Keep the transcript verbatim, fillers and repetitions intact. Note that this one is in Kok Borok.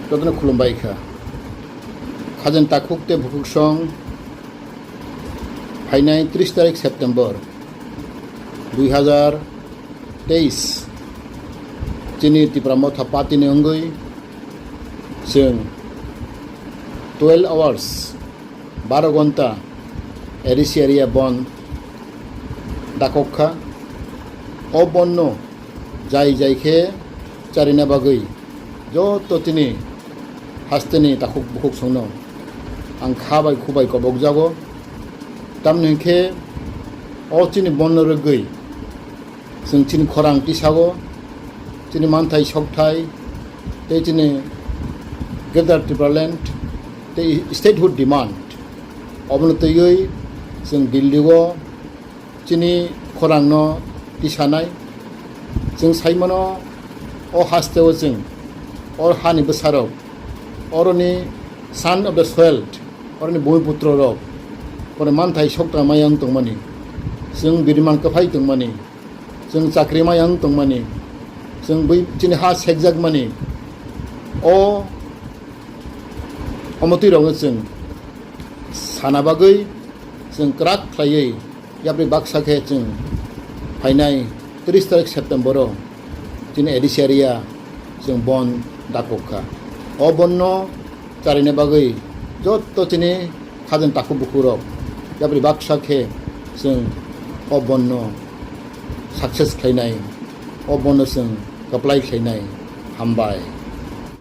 Jotono khulumbai kha. Khajani takhuk tei bukhuk song phainai tris tarik September dui hazar teis chini Tipra Motha Party ni wngwi chwng twelve hours, baro gonta A D C area bon dakok kha. O bonno jai jai khe charina bagwi joto tini hasteni takhuk bukhuk songno ang kha bai khu bai kobok jago. Tamni hwnkhe o chini bonno rwgwi chwng chini khorang tisago, chini manthai sokthai tei chini Greater Tipraland tei statehood demand, obono twiwi chwng Delhi o chini khorangno tisanai. Chwng saimano, o hasteo chwng o hani bwsarok, oroni son of the soil, oroni bhumiputro rok, oroni manthai sokta mayang tongmani, chwng biriman kwphai tongmani, chwng chakri mayang tongmani, chwng bui chini ha sekjakmani, o omotwi rokno chwng sana bagwi chwng kwrak khlaiwi yapri baksa khe chwng phainai tris tarik September o chini A D C area chwng bon dakok kha. O bonno charina bagwi joto chini khajani takhuk bukhuk rok yapri baksa khe chwng o bonno success khlainai, o bonno chwng kwplai khlainai. Hambai.